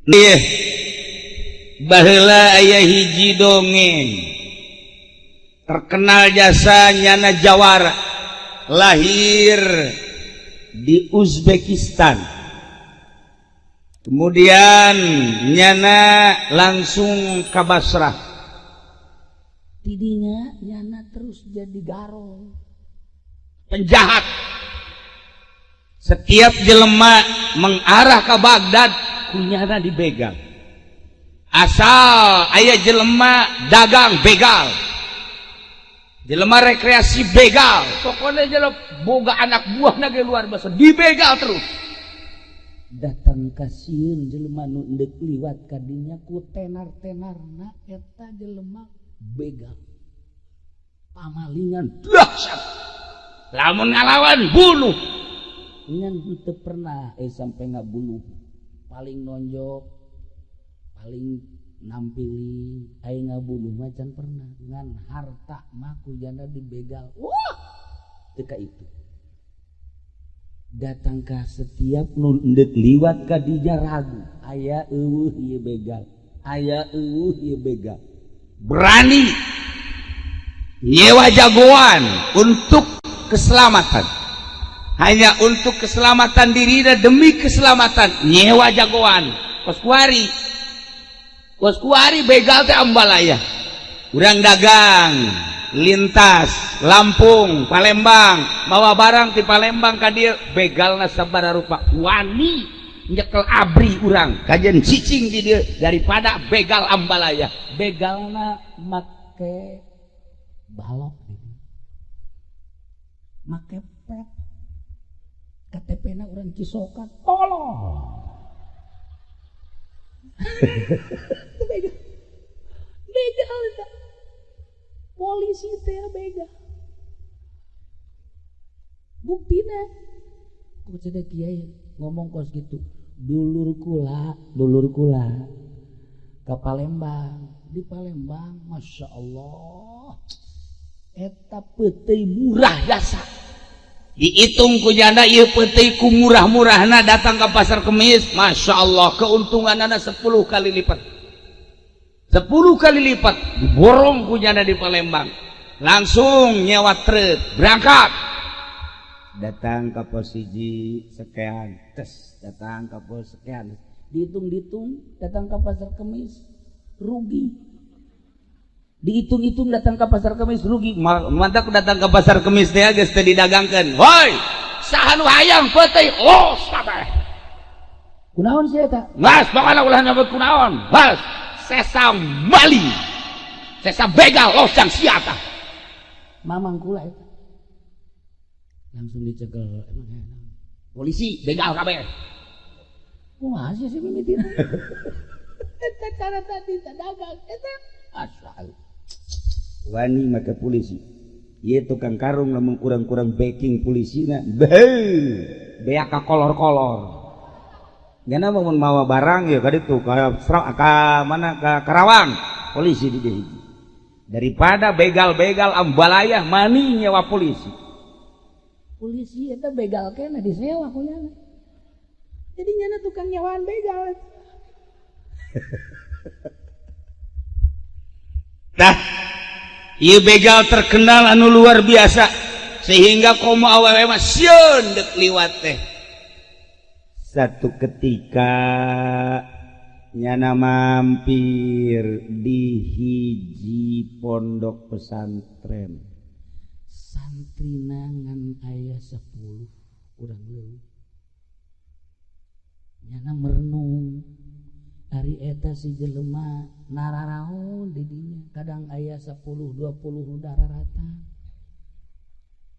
Nih, baheula aya hiji dongeng terkenal jasa nyana jawara, lahir di Uzbekistan, kemudian nyana langsung ke Basrah. Tidinya nyana terus jadi garong penjahat. Setiap jelema mengarah ke Baghdad, ku nyana dibegal. Asal aya jelema dagang, begal. Jelema rekreasi, begal. Pokoknya jelema boga anak buah ge luar biasa, dibegal terus. Datang kasieun jelema nu endek liwat kadinya ku tenar-tenarna eta jelema begal, pamalingan dahsyat. Lamun ngalawan, bunuh. Ngan teu pernah sampai ngabunuh, paling nonjok, paling nampili. Ai ngabunuh mah can pernah. Ngan harta mah ku nyana dibegal, wah, teu itu. Datang ka setiap nu endek liwat ka dinya ragu, aya euweuh ieu begal, aya euweuh ieu begal. Berani nyewa jagoan untuk keselamatan, hanya untuk keselamatan diri dan demi keselamatan nyewa jagoan. Kos kuari, kos kuari begal teh ambalaya. Urang dagang lintas Lampung Palembang, mawa barang di Palembang ka dieu, begalna sabaraha rupa. Wani nyekel ABRI urang kajen cicing di dieu daripada begal ambalaya. Begalna make balok, make pet, KTP na urang Cisokan, tolong. Begal, begal eta. Polisi teh begal. Buktina ku cenah kiai ngomong kos gitu, dulur kula, dulur kula ke Palembang. Di Palembang, Masya Allah, eta peuteuy murah jasa. Dihitung ku nyana ieu peuteuy ku murah-murahna, datang ke Pasar Kemis, Masya Allah, keuntunganana 10 kali lipat, 10 kali lipat. Diborong ku nyana di Palembang, langsung nyewa truk, berangkat, datang ke posisi sekian tes, datang ke pos sekian. Dihitung-hitung, datang ke Pasar Kemis rugi. Dihitung-hitung, datang ke Pasar Kemis rugi. Mantap, datang ke Pasar Kemis teh geus teu didagangkeun. Woi, saha nu hayang peuteuy? Los kabeh. Kunaon sih eta? Geus, pokona ulah nyebut kunaon. Geus, sesa maling, sesa begal, los jang sia tah. Mamang kula eta langsung dicekel. Emang polisi, begal kabeh. Wah, sih sih mimitina eta cara tadi dagang eta asal wani make polisi. Ieu tukang karung lamun kurang-kurang backing polisina, beak ka kolor-kolor. Nyana mun mawa barang ya ka ditu, ka ka mana, ka Karawang, polisi di dieu. Daripada begal-begal ambalayah, mani nyewa polisi. Polisi eta begal kena disewa ku nyana, jadi nyana tukang nyewaan begal. Nah, ieu begal terkenal anu luar biasa sehingga komo awewe mah sieun dek liwat teh. Satu ketika nyana mampir di hiji pondok pesantren, santrina ngan aya 10 kurang leuwih. Nyana merenung, ari eta si jelema nararaon di dinya, kadang aya 10 20 nu dararata.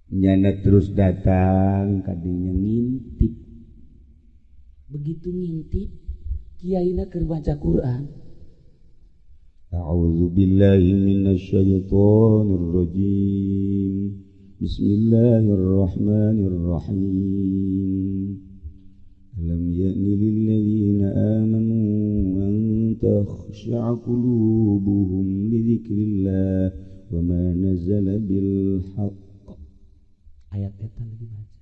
Nyana terus datang kadinya, ngintip. Begitu ngintip, kiaina keur baca Quran. A'udzu billahi minasyaitonir rajim, bismillahirrahmanirrahim. Alam ya'ni lilladzina amanu an takhsha'a qulubuhum li dzikrillah wa ma nazala bil haqq. Ayat eta lagi baca,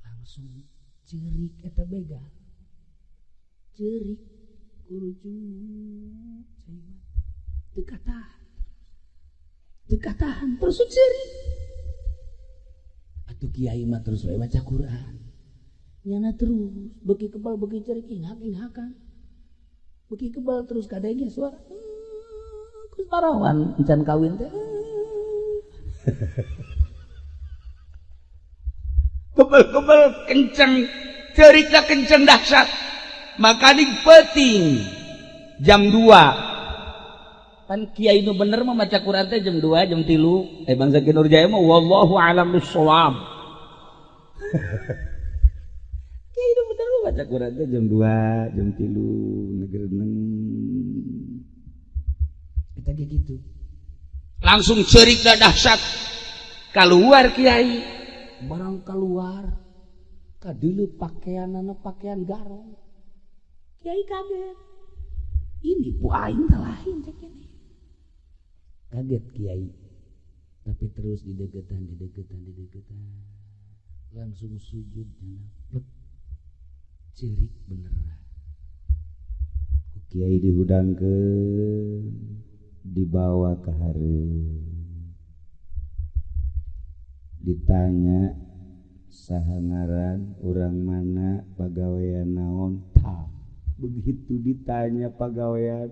langsung cerik eta begal. Ceurik kurucu cai mah teu katahan. Teu katahan terus ceurik. Atuh kiai mah terus wae maca Quran. Nyana terus beuki kebal beuki ceurik inghak-inghakan. Beuki kebal terus kadenge suara kus parawan encan kawin teh. Kebal-kebal kenceng, cerita kenceng dahsyat. Makaning penting jam 2. Pan kiai nu bener mah maca Quran teh jam 2, jam 3. Bangsa Ki Nurjaya mah wallahu alam bissawab. Kiai nu bener mah maca Quran teh jam 2, jam 3 negereneng. Kita kayak gitu. Langsung cerik dah dahsyat. Keluar kiai. Barang keluar kadilu pakaianana pakaian garong. Kiai kaget. Ini bu aing teh lain cek ini. Kaget kiai. Tapi terus dideketan, dideketan, dideketan. Langsung sujud jana. Plek. Cerik beneran. Ku kiai dihudangkeun, dibawa ke hareup. Ditanya saha ngaran, urang mana, pagawean naon. Tah, begitu ditanya pagawean,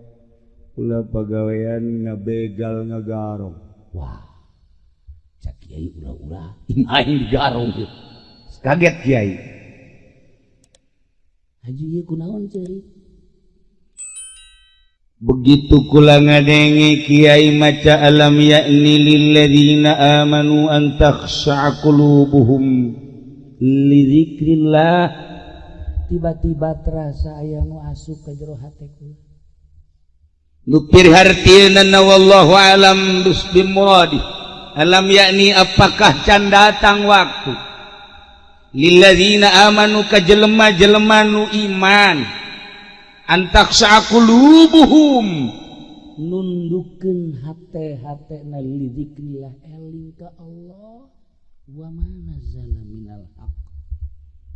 ulah pagawean ngabegal ngagarong. Wah, cak kiai ulah-ulah aing digarong ieu. Kaget kiai. Haji ieu kunaon ceurik? Begitu kula ngadenge kiai maca alam ya'ni lilladzina amanu an takhsha'a qulubuhum li dzikrillah, tiba-tiba terasa aya nu asup ka jero hate kula. Nu pirhartieuna wallahu alam bimuradi. Alam yakni apakah can datang waktu lilladzina amanu ka jelema-jelema nu iman antakhsha'a qulubuhum nundukeun hate-hatena li dzikrillah eling ka Allah wa ma nazala minal haq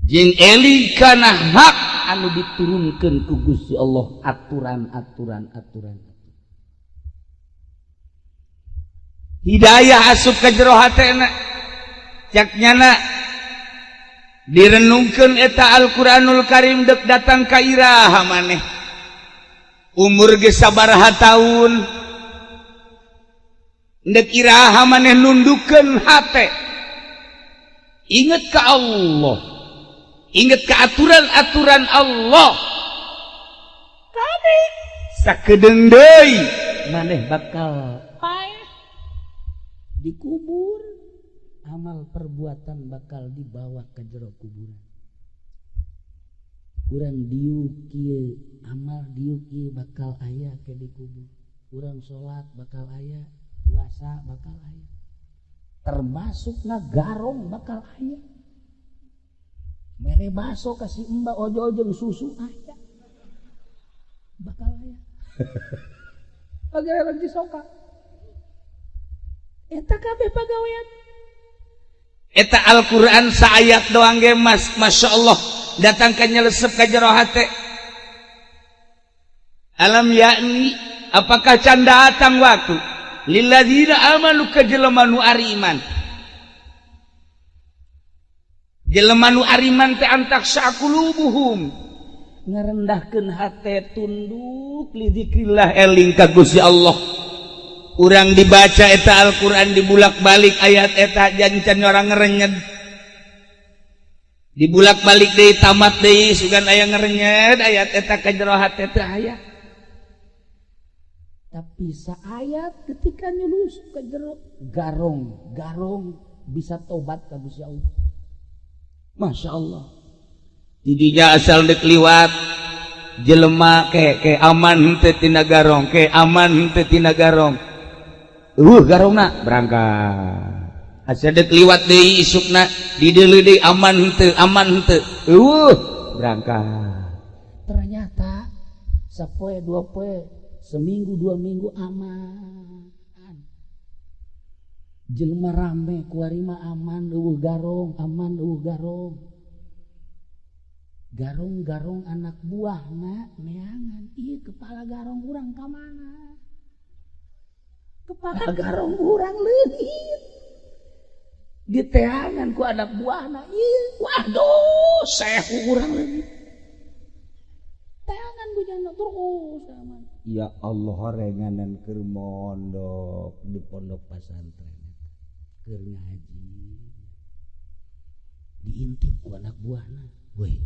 jeung eling kana hak anu diturunkeun ku Gusti Allah aturan-aturan aturan hidayah asup ka jero hatena cak nyana direnungkeun eta Al-Qur'anul Karim dek datang ka iraha maneh umur geus sabaraha taun dek iraha maneh nundukeun hate inget ka Allah inget ka aturan-aturan Allah kade sakedeung deui maneh bakal paeh dikubur amal perbuatan bakal dibawa ke jero kuburan. Urang diuk kieu, amal diuk kieu bakal aya ke di kubur. Urang salat bakal aya, puasa bakal aya. Termasuk ngagarong bakal aya. Mere baso kasih emba ojo-ojong susu aya. Bakal aya. Pagawean Cisoka. Eta kabeh pagawean. Eta Al-Qur'an saayat doang ge mas, Masya Allah datang ka nyelesep ka jero hate. Alam yakni apakah can datang waktu lilladzina amanu ka jelema nu ariman. Jelema nu ariman teh antakhsha qulubuhum ngarendahkeun hate tunduk li dzikrillah eling ka Gusti Allah. Urang dibaca eta Al-Qur'an dibulak-balik ayat eta jancan orang ngerenyed. Dibulak-balik deui tamat deui sugan aya ngerenyed ayat eta ka jero hate teh aya. Tapi saayat ketika nyulusuk ka jero garong, garong bisa tobat ka Gusti Allah. Masya Allah. Didinya asal dek liwat jelema ke aman henteu tina garong, ke aman henteu tina garong. Garongna berangkat. Asa dek liwat deui isukna dideuleu deui aman henteu, aman henteu. Berangkat. Ternyata sapoe dua poe, seminggu dua minggu aman. Jelema rame kuari mah aman eueuh garong, aman eueuh garong. Garong-garong anak buahna neangan ieu kepala garong urang ka mana? Kepala garong urang leungit. Diteangan ku anak buahna ieu waduh sehu urang leungit. Teangan bujana terus aman. Ya Allah horenganan keur mondok di pondok pasantren keur ngaji. Diintip ku anak buahna. Woi.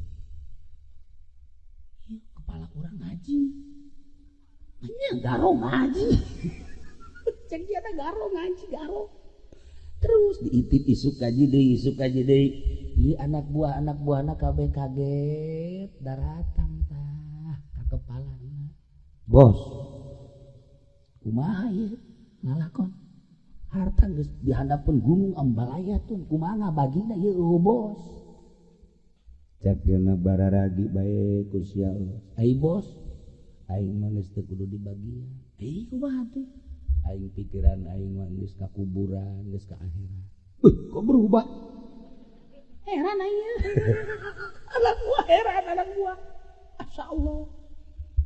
Kepala orang ngaji. Nya garong ngaji. Cek dia teh garong ngaji, garong. Terus diintip isuk ngaji deui, isuk ngaji deui. Ieu anak buah-anak buahna kabeh kaget daratang tah ka kepalana. Bos. Kumaha ieu ngalakon? Harta geus dihandapeun gunung Ambalaya tun, kumaha ngabagina ieu eueuh bos. Cak dina bararagi bae ku sia Allah. Ai bos, aing mah geus teu kudu dibagian. Ai kumaha tuh? Aing pikiran aing mah geus ka kuburan, geus ka akhirat. Kok berubah? Heran aing. Anak buah heran anak buah. Masya Allah.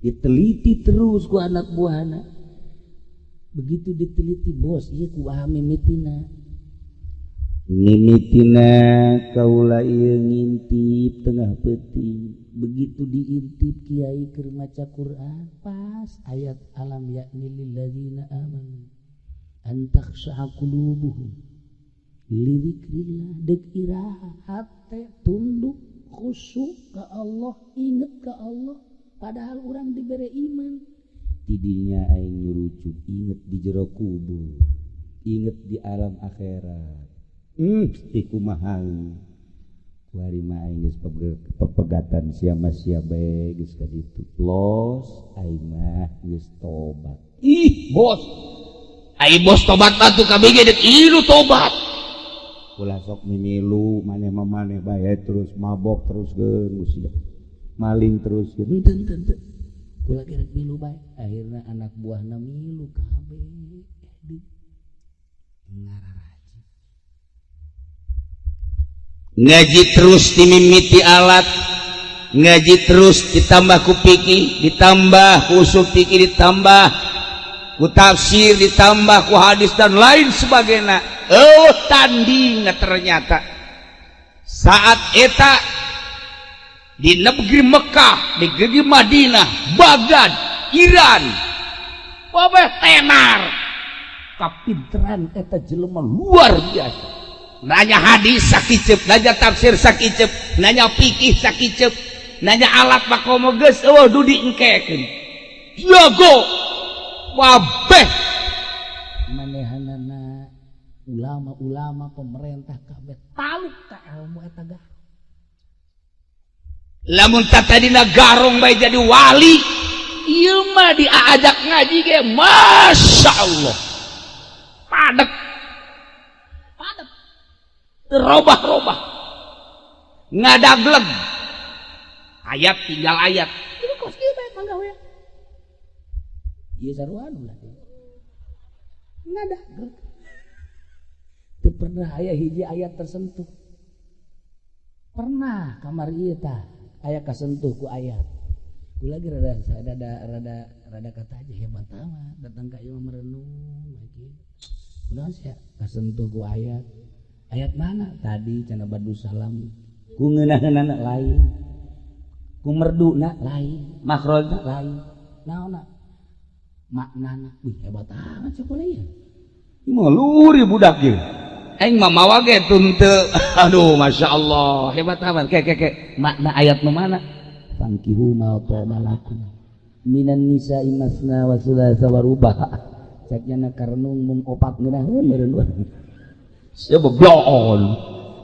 Diteliti terus ku anak buahna. Begitu diteliti bos, ieu kumaha mimitina? Mimitina kaula ieu ngintip tengah peuting. Begitu diintip kiai keur maca Quran pas ayat alam ya'ni lil ladzina amanu an takhsha'a qulubuhum li dzikrillah deuk iraha hate tunduk khusyuk ka Allah inget ka Allah padahal urang dibere iman. Tidinya aing nyurucut inget di jero kubur inget di alam akhirat. Iku mahal. Kuari mah aing geus pepegatan sia mah sia bae geus ka ditu. Los aing mah geus tobat. Ih, bos. Ai bos tobat mah tuh kabeh ge deuk ilu tobat. Ulah sok mimilu maneh mah maneh bae terus mabok terus geun sia. Maling terus geun. Henteu henteu henteu. Kula ge rek milu bae. Akhirna anak buahna milu kabeh. Ngarara ngaji terus dimimiti alat ngaji terus ditambah ku fikih ditambah ku usul fikih ditambah ku tafsir ditambah ku hadis dan lain sebagainya. Oh tanding ternyata saat eta di negeri Mekah, di negeri Madinah, Baghdad, Iran, wabah tenar kapinteran eta jelema luar biasa. Nanya hadis sakicep, nanya tafsir sakicep, nanya fikih sakicep, nanya alat makomo geus eueuh dudi engkekeun. Jago wabeh manehanana ulama-ulama pemerintah kabeh taluk ka ilmu eta garong. Lamun tatadina garong bae jadi wali, ieu mah diajak ngaji ge Masya Allah. Padet. Padet. Robah-robah ngadagleg ayat tinggal ayat ini kos kieu bae mangga we ieu sarua ulah ngadagleg teu pernah aya hiji ayat tersentuh pernah kamar ieu tah aya kasentuh ku ayat kula ge rada rada rada rada kata aja hebat amat datang ka ieu merenung lagi kunaon sia kasentuh ku ayat. Ayat mana tadi cenah badu salam ku ngeunah-ngeunahna lain ku merduna lain makhrajna lain naonna maknana wih hebat amat sekolah ieu ieu mah luhur ieu budak ieu aing mah mawa ge tun teu aduh masyaallah hebat amat ke ke ke makna ayat nu mana fankihu ma taba lakum minan nisa'i masna wa thulatha wa ruba' cek nya karenung mung opat ngeunaheun meureun urang. Sia bebloon.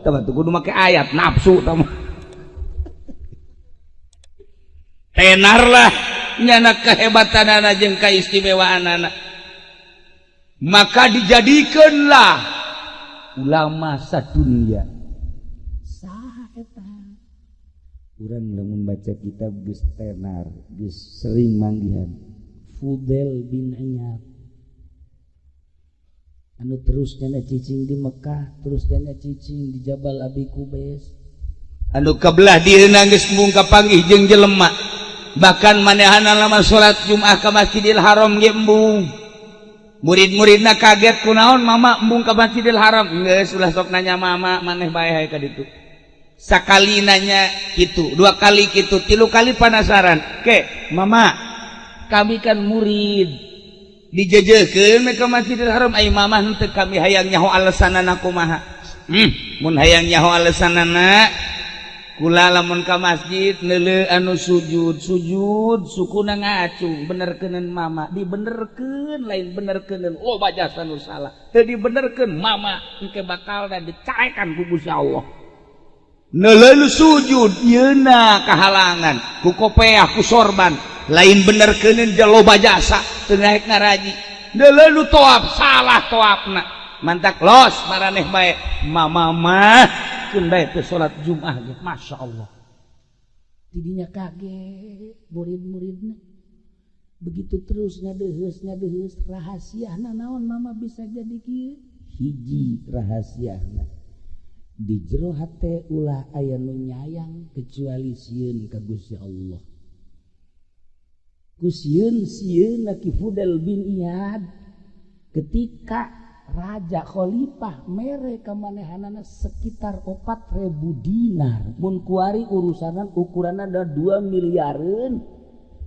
Tah tuh kudu make ayat nafsu tah. Tenar lah nyana kehebatanana jeung kaistimewaanana. Maka dijadikeunlah ulama sadunia. Saha eta? Urang lamun baca kitab geus tenar, geus sering manggihan. Fudail bin Iyad. Anu terus nyana cicing di Mekah, terus nyana cicing di Jabal Abi Kubais. Anu kebelah dieuna geus embung kapanggih jeung jelema. Bahkan manehana lama salat Jumat ka Masjidil Haram ge embung. Murid-muridna kaget, kunaon mama embung ka Masjidil Haram? Geus ulah sok nanya mama, maneh bae hae ka ditu. Sakali nanya gitu, dua kali gitu, tilu kali penasaran. Ke, mama, kami kan murid. Dijejekeun we ka Masjidil Haram, ai mama henteu kami hayang nyaho alasanana kumaha. Mun hayang nyaho alasanana, kula lamun ka masjid neuleu anu sujud, sujud sukuna ngacung, benerkeuneun mama, dibenerkeun lain benerkeuneun loba jasa nu salah. Teu dibenerkeun mama engke bakal dan dicarekan ku Gusti Allah. Neuleu sujud yeuna kahalangan ku kopeah ku sorban, lain benerkeuneun loba jasa teu naek ngaraji. Neuleu toap salah toapna. Mantak los maraneh bae mama mah keun bae teu salat Jumat ge. Masya Allah. Tidinya kaget murid-muridna. Begitu terus ngadeheus ngadeheus rahasiana naon mama bisa jadi kieu? Hiji rahasiana, di jero hate ulah aya nu nyayang kecuali sieun ka Gusti Allah. Ku sieun sieun Ki Fudel bin Iyad ketika Raja Khalifah mere kamanehanana sekitar 4.000 dinar, mun kuari urusanan ukuranna ada 2 miliareun,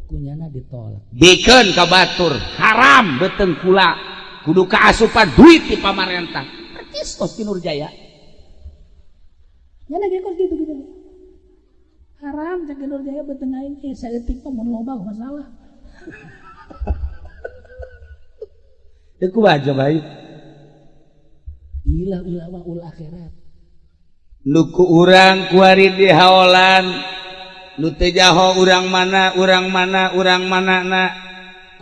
kunyana ditolak. Bikeun ka batur haram beuteung kula kudu kaasupan duit di pamarentah. Percis kos Ki Nurjaya. Nya lagi kos gitu gitu. Haram cek Ki Nurjaya beuteung aing saeutik mah mun loba masalah. Teu kumaha coba ieu? Ilah ulama ul akhirat. Nu ku urang kuari di haolan nu teu jaho urang mana urang mana urang mana na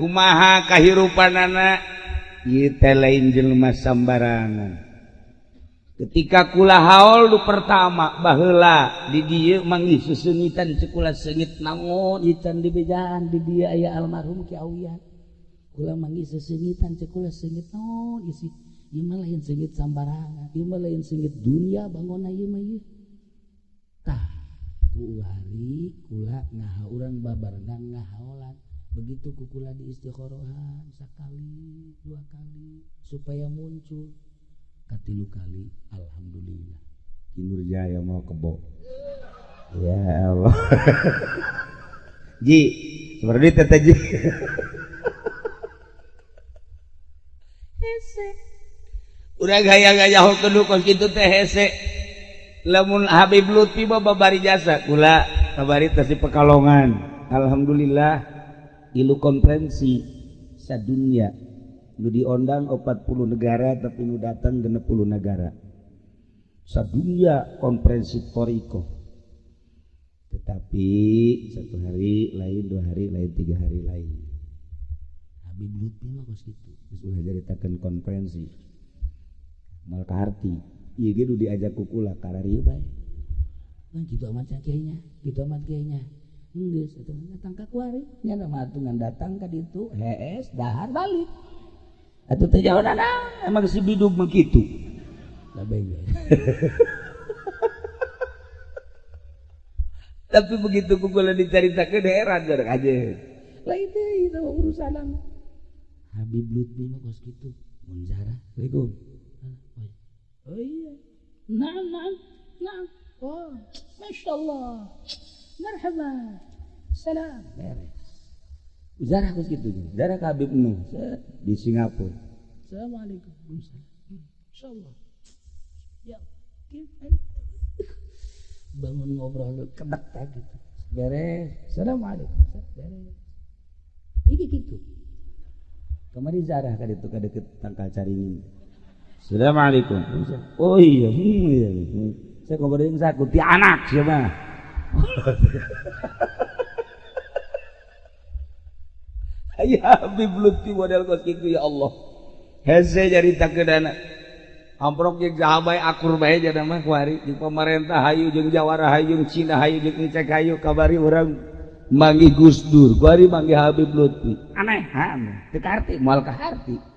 kumaha kahirupanana ieu teh lain jelema sambarangan. Ketika kula haol nu pertama baheula di dieu manggih seseungitan ceuk kula seungit naon ieu can dibejaan di dieu aya almarhum Ki Awian. Kula manggih seseungitan ceuk kula seungit naon isi ieu mah lain seungit sambarangan, ieu mah lain seungit dunia bangona ieu mah ieu. Tah kuari kula ngaha urang babarengan ngahaolan. Begitu ku kula di istikhorohan sakali, dua kali supaya muncul. Katilu kali alhamdulillah. Ki Nurjaya mau kebo. Ya Allah. Ji, seperti teteh ji. Hese. Urang gaya-gaya hokeun kos kitu teh hese. Lamun Habib Lutfi mah babari jasa kula babari teh di Pekalongan. Alhamdulillah ilu konferensi sadunia nu diondang 40 negara tapi nu datang 60 negara. Sadunia konferensi Toriko. Tetapi satu hari lain, dua hari lain, tiga hari lain. Habib Lutfi mah kos kitu. Geus ulah caritakeun konferensi. Mal kaharti ieu ge nu diajak ku kula kararieu bae. Nah, kitu amat kiainya, kitu amat kiainya. Geus atuh datang ka kuari, nya mah atuh ngan datang ka ditu, hees dahar balik. Atuh teh jauh emang si bidug mah kitu. Labeng we. Tapi begitu ku kula dicaritakeun heran geureuh aja. Lain deui itu urusan. Habib Lutfi mah kos kitu. Mun zarah, Assalamualaikum. Oh iya. Naam, naam, naam. Oh, Masya Allah. Marhaba. Salam. Beres. Zarah kos kitu. Zarah ka Habib Nuh di Singapura. Assalamualaikum. Insyaallah. Ya, bangun ngobrol kedek teh gitu. Beres. Assalamualaikum. Beres. Iki gitu. Kemari zarah ka ditu ka deket tangkal caringin. Assalamualaikum. Oh iya, iya. Saya ngobrol jeung saku ti anak sia mah. Ya Habib Lutfi model kos kitu ya Allah. Hese caritakeunana. Amprok jeung saha bae akur bae jana mah kuari jeung pamarentah hayu jeung jawara hayu jeung Cina hayu jeung Incek hayu kabari urang manggih Gus Dur, kuari manggih Habib Lutfi. Aneh, aneh. Teu kaharti, moal kaharti.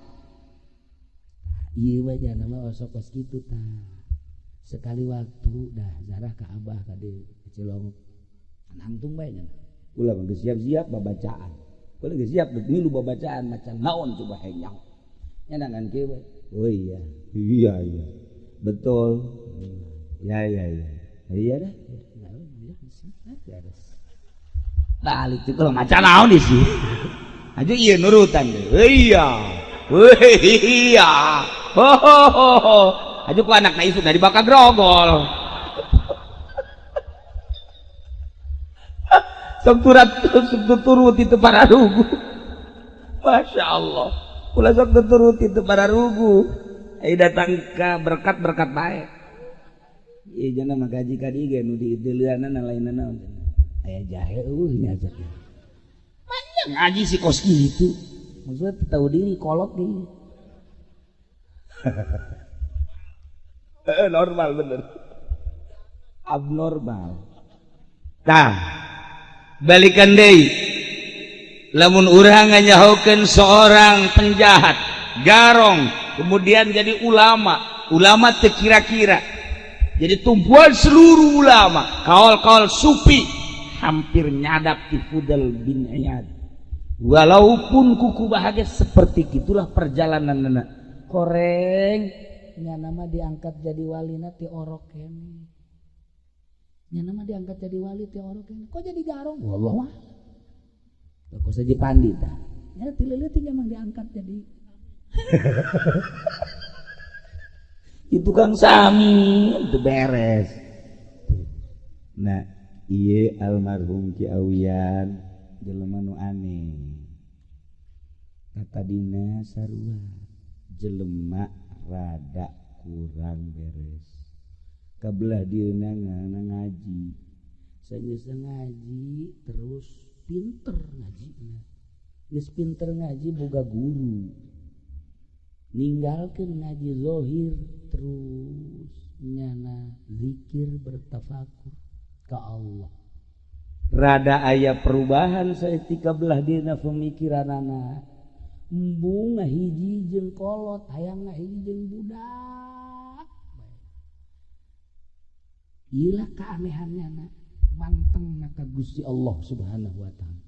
Ieu mah jana mah osok kos kitu tah. Sekali waktu dah zarah ka abah ka di Cilongok. Nangtung bae nya. Ulah geus siap-siap babacaan. Ulah geus siap milu babacaan macan naon coba henyang. Nya ngan kieu we. Oh iya. Iya iya. Betul. Ya ya ya. Iya dah. Balik tuh kalau macan naon sih. Aja iya nurutan deh. Iya. Iya. Ho ho ho. Aja ku anakna isuk dari bakal grogol. Sok turat sok turut itu para rugu. Masya Allah. Ulah sok turut itu para rugu. Ai datang ka berkat-berkat bae. Ieu jana mah gaji ka dieu ge nu diideuleunana lainna naon. Aya jahe eueuh nya cenah. Banyak ngaji si kos kitu. Maksudnya tahu diri kolot deui. Normal bener. Abnormal. Tah, balikan deui. Lamun urang nganyahokeun seorang penjahat, garong, kemudian jadi ulama, ulama teu kira-kira. Jadi tumpuan seluruh ulama, kaul-kaul sufi hampir nyadap di Fudel bin Iyad. Walaupun kuku bahagia seperti itulah perjalanan nenek. Koreng nya nama diangkat jadi walina ti orok kene. Nya nama diangkat jadi wali ti orok kene. Kok jadi garong? Wallah. Kok saja pandi tah. Nya ti leutik emang diangkat jadi. Itu Kang Sami itu beres. Nah, ieu almarhum Ki Awian jelema nu aneh. Katadina sarua jelema rada kurang beres. Kabelah dieuna ngaji. Sageus ngaji terus pinter ngajina. Geus pinter ngaji boga guru. Ninggalkeun ngaji zahir terus nyana zikir bertafakur ka Allah. Rada aya perubahan saeutik belah dina pemikiranana. Embung ngahiji jeung kolot, hayang ngahiji jeung budak. Iyalah keanehannya na, manteng na ka Gusti Allah Subhanahu wa taala.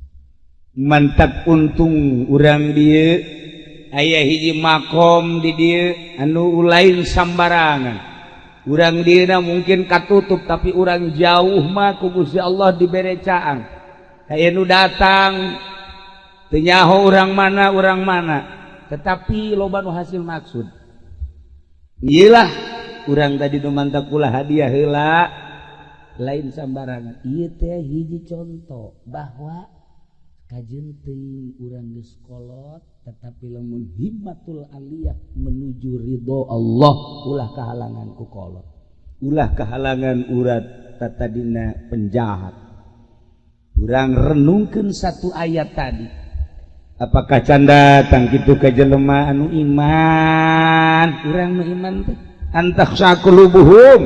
Mantap untung urang dieu aya hiji makom di dieu anu lain sambarangan. Urang dieu mungkin katutup tapi urang jauh mah ku Gusti Allah dibere caang. Aya nu datang teu nyaho urang mana, tetapi loba nu hasil maksud. Iyalah urang tadi nu mantap kula hadiah heula lain sambarangan. Ieu teh hiji contoh bahwa kajeun teuing urang geus kolot tetapi lamun himmatul aliyah menuju ridho Allah ulah kahalangan ku kolot, ulah kahalangan urat tatadina penjahat. Urang renungkeun satu ayat tadi. Apakah canda tang kitu ka jelema anu iman? Urang nu iman teh antakhsha qulubuhum,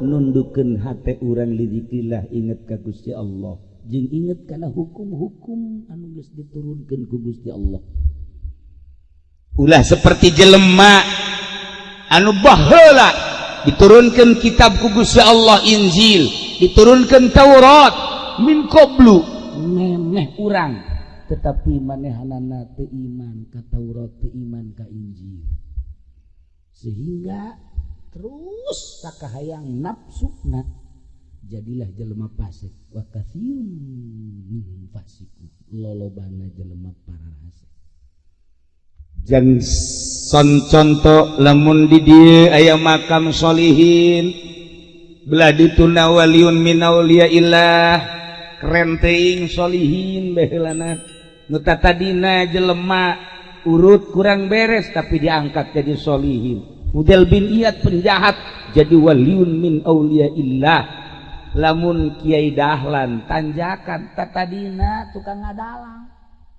nundukeun hate urang lidzikrillah, inget ka Gusti Allah jeung inget kana hukum-hukum anu geus diturunkeun ku Gusti Allah. Ulah seperti jelema anu baheula diturunkeun kitab ku Gusti Allah Injil, diturunkeun Taurat min qablu memeh urang, tetapi manehanana teu iman ka Taurat, teu iman ka Injil, sehingga terus sakahayang nafsuna jadilah jelema fasik. Wa katsirum min fasiku, lolobana jelema pararasik. Jang son contoh lamun di dieu aya makam solihin belah dituna waliun min auliyaillah, keren teuing solihin baheulana nu tatadina jelema urut kurang beres tapi diangkat jadi solihin. Fudel bin Iyad penjahat jadi waliun min auliyaillah. Lamun Kiai Dahlan tanjakan tatadina tukang ngadalang,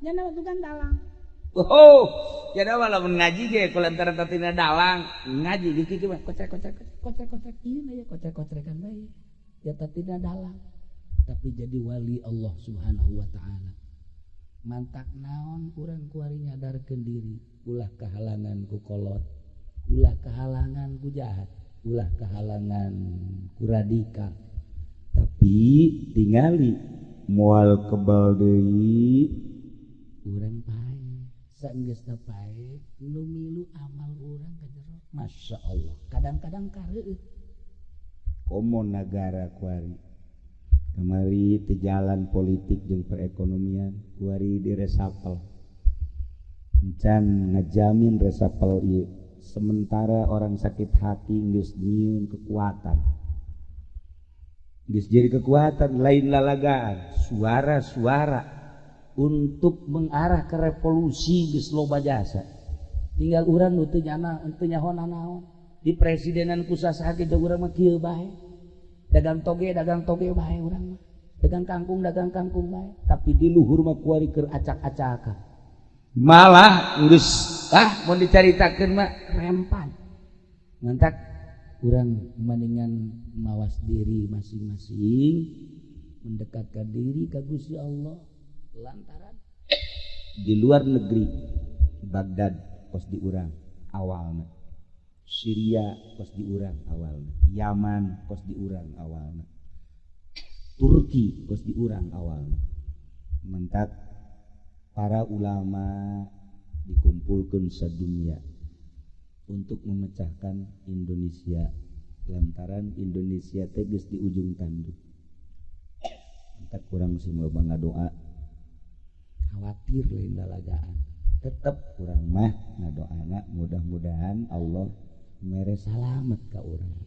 nya nama tukang dalang. Oh, jadi lamun ngaji ge kulantaran tatina dalang ngaji di kieu mah kocek-kocek kocek-kocek ieu aya kocek-kocekan bae. Ya tatina dalang tapi jadi wali Allah Subhanahu wa taala. Mantak naon urang kuari nyadarkeun diri, ulah kahalangan ku kolot, ulah kahalangan ku jahat. Ulah kehalangan ku radikal, tapi tingali moal kebal deui. Urang paeh, saenggeusna paeh nu milu amal urang ka jero. Masya Allah, kadang-kadang kareueuh. Komo nagara kuari kamari teu jalan politik jeung perekonomian, kuari diresapel, encan ngajamin resapel ieu. Sementara orang sakit hati geus nyieun kekuatan, geus jadi kekuatan, lain lalagaan. Suara-suara untuk mengarah ke revolusi geus loba jasa, tinggal urang nu teu nyana, teu nyaho nanaon di presidenan ku sasaha ge. Urang mah kieu bae, dagang toge, dagang toge bae. Urang mah dagang kangkung, dagang kangkung bae, tapi di luhur mah kuari keur acak-acakan. Malah geus ah, mun dicaritakeun mah rempan. Ngantak urang mendingan mawas diri masing-masing, mendekatkan diri ke Gusti Allah, lantaran di luar negeri, Baghdad kos di urang awalna, Syria kos di urang awalna, Yaman kos di urang awalna, Turki kos di urang awalna. Mentak para ulama dikumpulkan sedunia untuk memecahkan Indonesia, lantaran Indonesia teh geus di ujung tanduk. Mentak kurang sing loba ngadoa. Khawatir, lain lalagaan. Tetep kurang mah ngadoana, mudah-mudahan Allah mere salamet ka urang.